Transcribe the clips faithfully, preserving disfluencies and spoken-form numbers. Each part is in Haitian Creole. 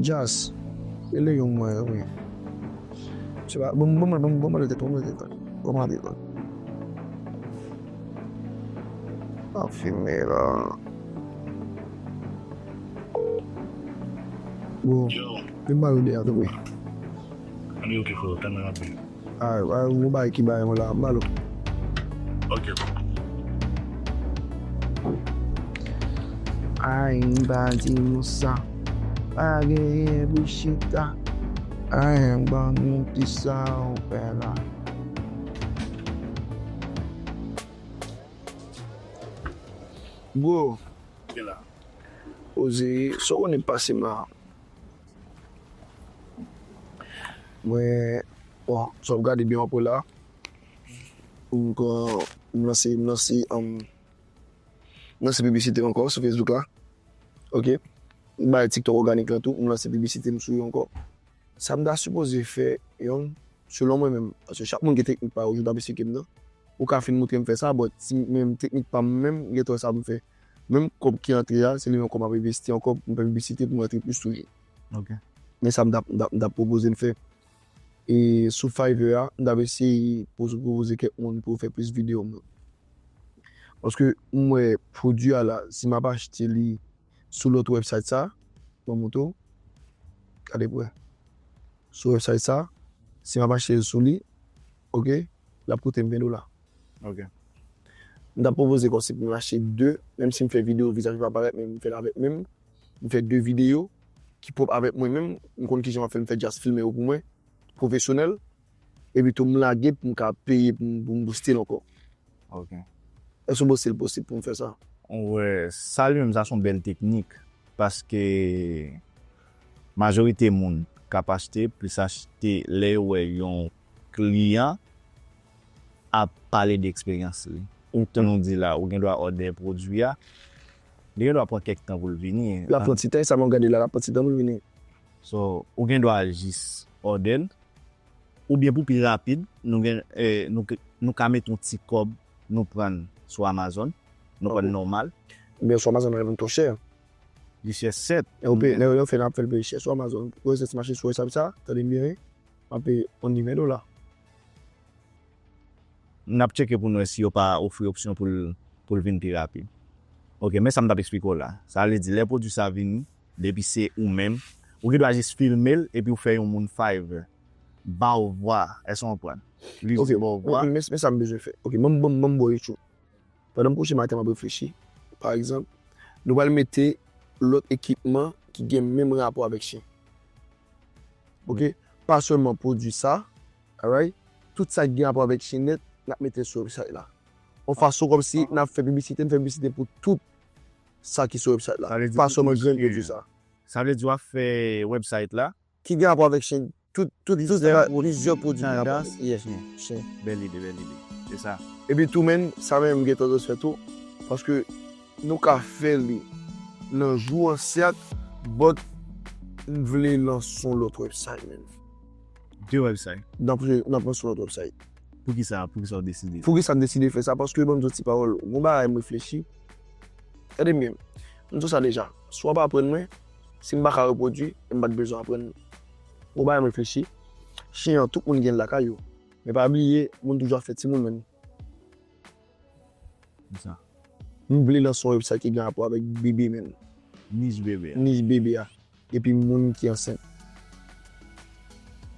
Jazz, rele yon mwen, wi. Se pa, bon, bon, bon, bon, bon, bon, bon, bon, bon, bon, bon, bon, bon. Ap filme la. Bon, yo, vin ba yo de a, tou, wi. Ann yo, ok, frè, tann nan rapid. Ay, ay, yon bagay ki bay yon la, m ba l. Ok, bon. Ay, m pa di nou sa. Pa genyen pou chita. Ay, ban nou ki sa ou fè la. Bro. Gen la. Oze, sa w konnen pase m la. Mwen, bon, sa w ap gade byen w ap wè la. M pran, m lanse, m lanse, um, m lanse piblisite ankò sou Facebook la. Ok. M bay TikTok òganik lan tou, m lanse piblisite m sou yo ankò. Sa m ta sipoze fè, yon, selon mwen menm, paske chak moun gen teknik pa yo, ou t ap esplike m nan. Ou ka fin montre m fè sa, but si menm teknik pa m menm, gen twò sa m fè. Menm kòb ki antre a, se li menm kòb m ap envesti ankò pou m fè piblisite pou m rantre plis toujou. Ok. Men sa m t ap, m t ap, m t ap pwopoze n fè. E sou Fiverr a, m t ap eseye poze, pwopoze kèk moun pou yo fè plis videyo m yo. Paske m wè pwodui a la, si m ap achte li sou lòt website sa, ban m montre w, gade pou wè. Sou website sa, si m ap achte l sou li, ok, l ap koute m ven dola. Ok. M t ap pwopoze kòmsi pou m achte de, menm si m fè videyo vizaj yo pa parèt, men m fè l avèk men m. M fè de videyo ki pwòp avèk mwen menm, m konn kijan m ap fè, m fè just filme yo pou mwen, pwofesyonèl, epi tou m lage pou m ka peye pou m, pou m booste l ankò. Ok. Èske w panse l posib pou m fè sa? Wè, sa li menm, sa se yon bèl teknik, paske majorite moun k ap achte, plis achte lè yo wè yon kliyan ap pale de eksperyans li. Ou, jan nou di la, ou gen dwa òdè pwodui a, li gen dwa pran kèk tan pou l vini. L ap pran ti tan, e sa m ap gade la, l ap pran ti tan pou l vini. So, ou gen dwa jis òdè l, oubyen pou pi rapid, nou gen, eh, nou, nou ka mete yon ti kòb, nou pran l sou Amazon, nou pran l nòmal. Oubyen sou Amazon, li vin twò chè. Li chè sèt. E ou peye, lè yo fè, n ap fè l peye chè sou Amazon. Ou resèt mache sou website sa, tande m byen, wi. M ap peye yon ven dola. N ap tcheke pou n wè si yo pa ofri opsyon pou l, pou l vin pi rapid. Ok, men sa m t ap eksplike w la. Sa vle di, lè pwodui sa vini, depi se ou menm, ou gen dwa jis filme l, epi w fè yon moun Fiverr ba w vwa. Èske w konprann? Li jis ba w vwa. Ok, men, men sa m bezwen fè. Ok, ban m, ban m, ban m ba w YouTube. Pandan m kouche maten, m ap reflechi. Pa egzanp, nou pral mete lòt ekipman ki gen menm rapò avèk chen. Ok? Pa sèlman pwodui sa, alright? Tout sa ki gen rapò avèk chen nèt, n ap mete l sou website la. Yon fason kòmsi n ap fè piblisite, n fè piblisite pou tout sa ki sou website la. Pa sèlman grenn pwodui sa. Sa vle di w ap fè website la, ki gen rapò avèk chen, tout, tout, tout, plizyè pwodui, plizyè pwodui ki gen rapò avèk chen. Chen. Bèl ide, bèl ide. Se sa. Epi tou, menm, sa menm m gen tandans fè tou, paske nou ka fè li nan jou an, sèt, but m vle lanse yon lòt website, menm. De website? N ap, n ap lanse yon lòt website. Poukisa, poukisa w deside? Poukisa m deside fè sa? Paske, ban m di w ti pawòl, yon bagay m reflechi. Gade m byen. M di w sa deja. Si w ap aprann mwen, si m pa ka repwodui, m pa t bezwen aprann. Yon bagay m reflechi. Chen an, tout moun gen l lakay yo. Men pa bliye, moun toujou ap fè timoun, menm. Sa. M vle lanse yon website ki gen rapò avèk bebe, menm. Nich bebe a. Nich bebe a. Epi moun ki ansent.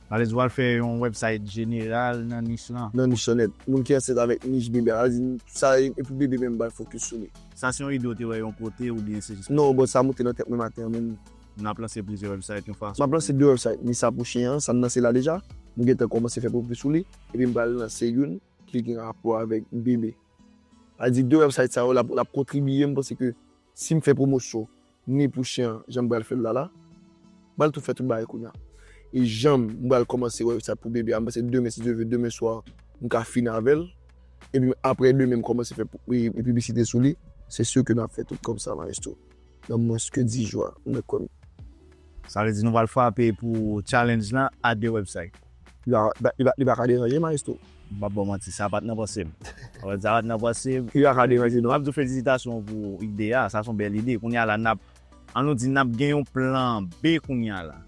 Sa vle di w al fè yon website jeneral nan nich lan. Nan nich lan nèt. Moun ki ansent avèk nich bebe a. Sa vle di sa e pou bebe menm m pral fokis sou li. Sa se yon ide w te wè yon kote oubyen se jis... Non, bon, sa moute nan tèt mwen maten an menm. N ap lanse plizyè website yon fason. M ap lanse de website. Ni sa pou chen an, sa n lanse la deja. M gentan kòmanse fè pwodui sou li. Epi m pral lanse youn ki gen rapò avèk bebe. Sa vle di de website sa yo, l ap, l ap kontribiye, m panse ke si m fè pwomosyon ni pou chen an, jan m pral fè l la la, m pral tou fè tout bagay kounye a. E jan m pral kòmanse website pou bebe a, m panse demen, si Dye vle, demen swa, m ka fini avè l. Epi apre demen, m kòmanse fè pou, e, e piblisite sou li. Se si ke n ap fè tout kòb sa, maestro. Nan mwens ke dis jou a, m mèt kwè m. Sa vle di nou pral frape pou challenge lan a de website. Li pa, li pa, li pa ka deranje, maestro. M p ap ba w manti, sa pa t nan panse m. Sa pa t nan panse m. Li pa ka deranje, non. M ap di w felisitasyon pou ide a, sa se yon bèl ide. Kounye a la, n ap, An nou di n ap gen yon plan B kounye a la.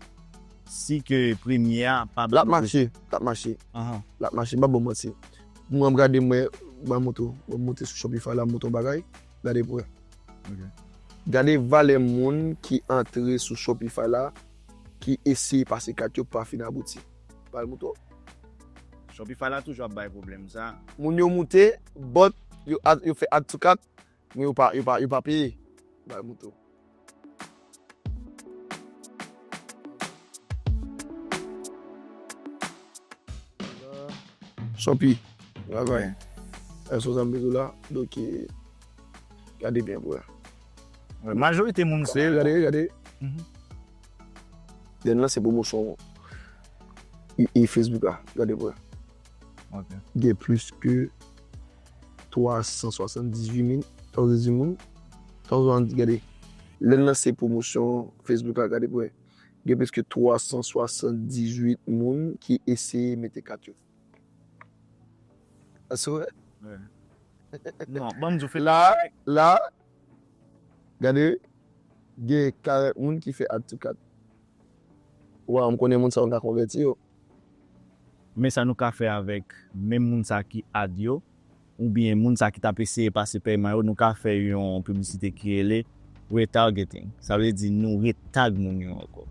Si ke premye a pa... L ap mache, l ap mache. Ahan. L ap mache, m pa ba w manti. Mwen, m gade, mwen, mwen monte, mwen monte sou Shopify la, m monte yon bagay. Gade pou wè. Ok. Gade valè moun ki antre sou Shopify la, ki eseye pase kat yo pa fin abouti. Ba l monte. Shopify la toujou ap bay pwoblèm sa. Moun yo moute, but yo, add- yo fè add to cart, men yo pa, yo pa, yo pa peye. Ba l monte. Shopee, travay. Èske w sa m bezwen la? Donk, eh, gade byen pou wè. Majorite moun se... Gade, gade. Mhm. Lè n lanse pwomosyon e, e Facebook la, gade pou wè. Ok. Gen plis ke twa san swasanndizuit mil, twa san dizuit moun. Twa san, gade. Lè n lanse pwomosyon Facebook la, gade pou wè. Gen plis ke twa san swasanndizuit moun ki eseye mete kat yo. Aswè? Wi. Non, ban m di w, la, la, gade, gen karant moun ki fè add to cart. Waw, m konnen moun sa yo ka konvèti yo. Men sa nou ka fè avèk menm moun sa ki add yo, oubyen moun sa ki t ap eseye pase pèyman yo, nou ka fè yon piblisite ki rele retargeting. Sa vle di nou retag moun yo ankò.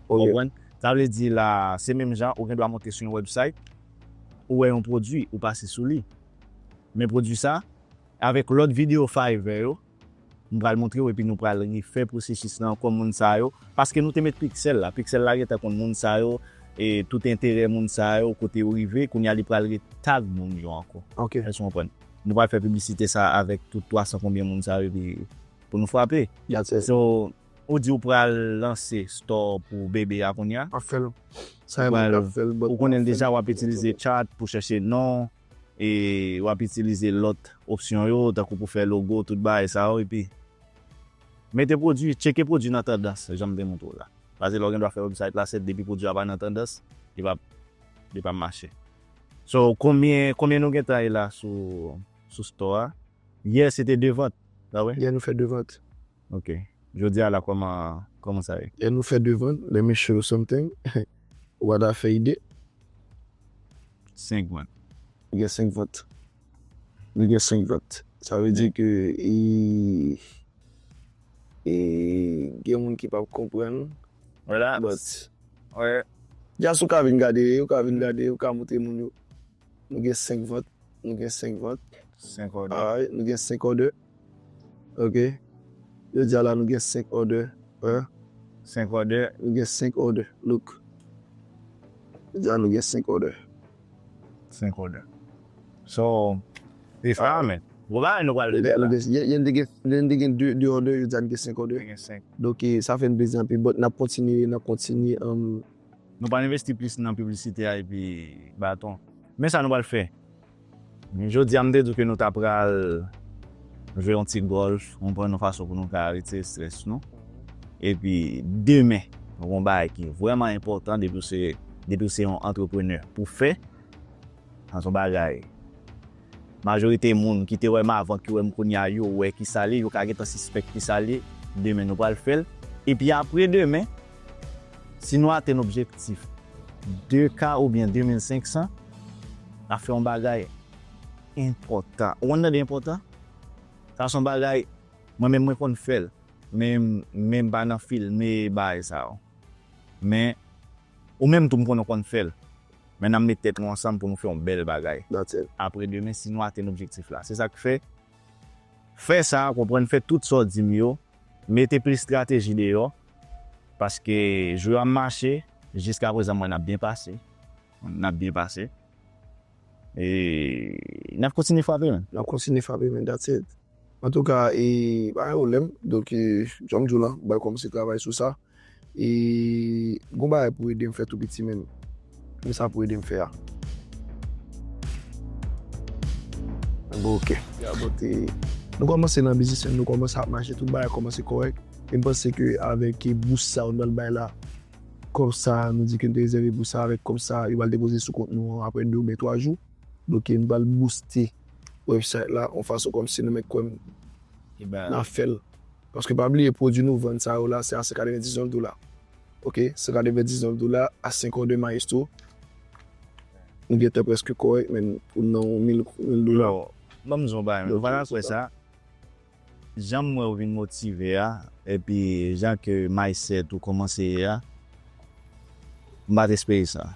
Ok. Konprann? Sa vle di la, se menm jan ou gen dwa monte sou yon website, ou wè yon pwodui, ou pase sou li. Men pwodui sa, avèk lòt videyo Fiverr yo, m pral montre w epi nou pral refè pwosesis la ankò moun sa yo. Paske nou te met Pixel la. Pixel la gentan konn moun sa yo, e tout enterè moun sa yo, kote yo rive, kounye a li pral retag moun yo ankò. Ok. Èske w konprann? Nou pral fè piblisite sa avèk tout twa san konbyen moun sa yo epi pou nou frape. That's it. So, ou di ou pral lanse store pou bebe a kounye a? Ap fè l. Sa e moun k ap fè l, but ou konnen l deja, w ap itilize chat pou chèche non, e w ap itilize lòt opsyon yo, tankou pou fè logo, tout bagay sa yo, epi mete pwodui, tcheke pwodui nan tandans, jan m te montre w la. Paske lè w gen dwa fè website la, se depi pwodui a pa nan tandans, li p ap, li p ap mache. So, konbyen, konbyen nou gentan ye la sou, sou store a? Yè, se te de vant, pa vre? Yè, nou fè de vant. Ok. Jodi a la, kòman, kòman sa ye? Yè, nou fè de vant, let me show you something. Ou pa ta fè ide? Senk vant. Nou gen senk vant. Nou gen senk vant. Sa vle di ke, e, e, gen moun ki p ap konprann. Vwala. But, wi. Just ou ka vin gade, ou ka vin gade, ou ka montre moun yo. Nou gen senk vant. Nou gen senk vant. Senk order. Alright, nou gen senk order. Ok. Jodi a la, nou gen senk order. Hein? Senk order. Nou gen senk order. Look. Jodi a, nou gen senk order. Senk order. So, e sa, men. Bon, bagay nou pral fè la. Nou gen, nou gen, nou gen de, de order, jodi a, nou gen senk order. Nou gen senk. Donk, eh, sa fè n plezi anpil, but n ap kontinye, n ap kontinye, um, Nou pral envesti plis nan piblisite a epi baton. Men sa nou pral fè. Jodi a, m te di w ke nou ta pral jwe yon ti gòlf, konprann yon fason pou nou ka retire estrès nou. Epi demen, nou gen yon bagay ki vrèman enpòtan depi w se, depi w se yon antreprenè pou fè. Sa se yon bagay. Majorite moun ki te wè m avan, ki wè m kounye a, yo wè ki sa l ye, yo ka gentan sispèk ki sa l ye. Demen, nou pral fè l. Epi apre demen, si nou atenn objektif de K oubyen de mil senk san, n ap fè yon bagay enpòtan. Ou konn tande enpòtan? Sa se yon bagay, mwen menm, mwen konn fè l. Men, men m pa nan filme bagay sa yo. Men, ou menm tou, m konnen w konn fè l. Men n ap met tèt nou ansanm pou nou fè yon bèl bagay. That's it. Apre demen, si nou atenn objektif la. Se sa k fè, fè sa, konprann, fè tout sa w di m yo, mete plis estrateji deyò, paske jou yo ap mache, jiska prezan, mwen, n ap byen pase. N ap byen pase. E n ap kontinye frape, men. N ap kontinye frape, men. That's it. Antouka, e, pa gen pwoblèm. Donk, e, jan m di w la, m pral kòmanse travay sou sa. E, gon bagay pou ede m fè tou piti, men. Men sa pou ede m fè a. Bon, ok. Ya, bon, te, nou kòmanse nan biznis, men nou kòmanse ap mache, tout bagay kòmanse kòrèk. E m panse ke avèk, e, bous sa yo n pral bay la, kòb sa, nou di ke n te rezève bous sa, avèk kòb sa, yo pral depoze sou kont nou an apre de oubyen twa jou. Donk, nou pral booste website la, yon fason kòmsi nou mèt kwè m, n a fè l. Paske pa bliye, pwodui nou vann sa yo la, se a san katrevendiznèf dola. Ok, san katrevendiznèf dola a senk òdè Maestro. Nou gentan prèske kòrèk, men pou nan yon mil, mil dola. Bon, ban m di w yon bagay, men. Donk, ou pa ta kwè sa. Jan m wè w vin motive a, epi jan ke mindset ou kòmanse ye a, m pa t espere sa.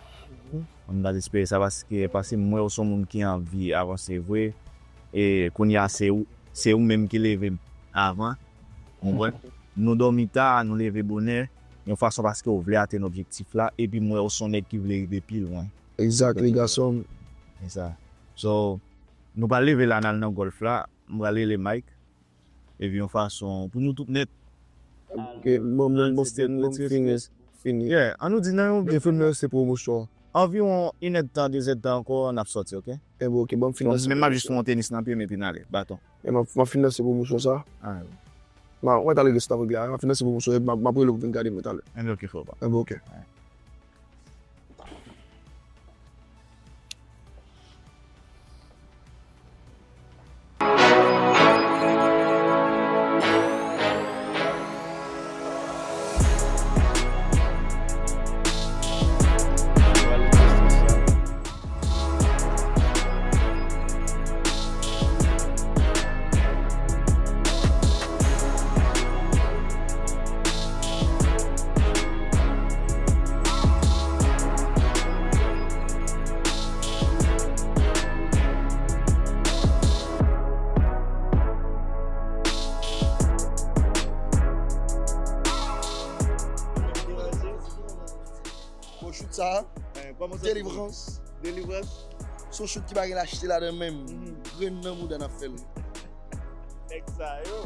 M pa t espere sa paske, paske m wè w se yon moun ki anvi avanse vre. E kounye a, se ou, se ou menm ki leve m avan. Ou konprann? Nou dòmi ta, nou leve bonè, yon fason paske w vle atenn objektif la, epi m wè w se yon nèg ki vle rive pi lwen. Exactly, gason m. Se sa. So, nou pral leve la, n al nan gòlf la, m pral rele Mike. Epi yon fason pou nou tout nèt. Ok, bon, bon, bon, bon, fini, fini. Yeah, an nou di nan yon. Defen nan se pwomosyon. Anviwon inèdtan, dezèdtan ankò, n ap sòti, ok? Enben, ok, bon, m fin. Bon, lanse men m ap jis pran tenis nan pye m epi n ale, baton. E m ap, m ap fin lanse pwomosyon sa. Alright. M a, mwen t al regle sou ta regle a. M ap fin lanse pwomosyon, epi m ap, m ap rele w pou vin gade mwen talè. Enben, ok, frè pa. Enben, ok. Alright. Bon, shoot sa, Delivrans. Delivrans. Se yon shoot ki pa gen lachte ladan menm. Grenn nan mouda n ap fè l. Nèg sa yo.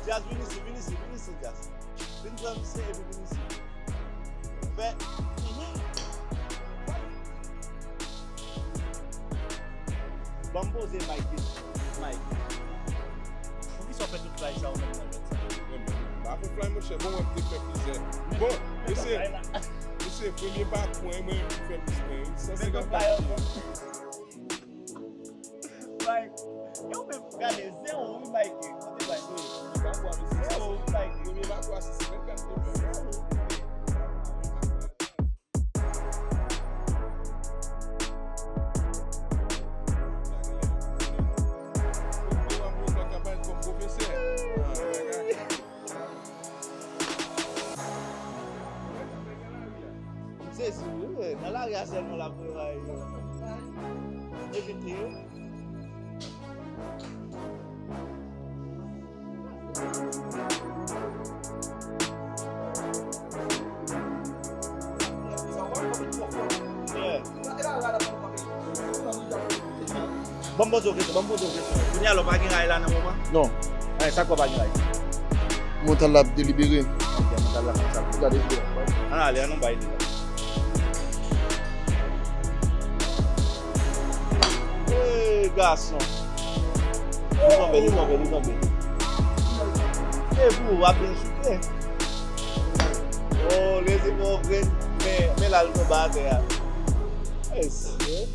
Jazz, vin isi, vin isi, vin isi, Jazz. Vin pran misye epi vin isi. Fè. Mhm. Ban m poze Mike kesyon. Mike. Poukisa w fè tout fly sa ou menm nan lòt sa? Mwen menm. Pa fè fly, monchè. Bon, mwen te fè plizyè. Bon, mesye, mesye, premye pa mwen, mwen fè plis mwen. San senkant pa. Mike, yo menm gade zewo wi, Mike. Kote Mike? Zewo wi, Mike. Premye pa kwa se senkant. M sezi wi, nan lari a sèlman l ap travay. Evite yo. Yeah. Ban m poze w kesyon, ban m poze w kesyon. Kounye a la, w pa gen ray la nan moman? Non. Ay, sa k fè w pa gen ray? Mantal la ap delibere. Ok, mantal la konsa. Gade videyo. Ann ale, ann nou bay li la. Hey, gason. Li tonbe, li tonbe, li tonbe. Se pou w ap byen choute. Oh, lezi pou w vre. Men, men la l tonbe atè a. Mesye.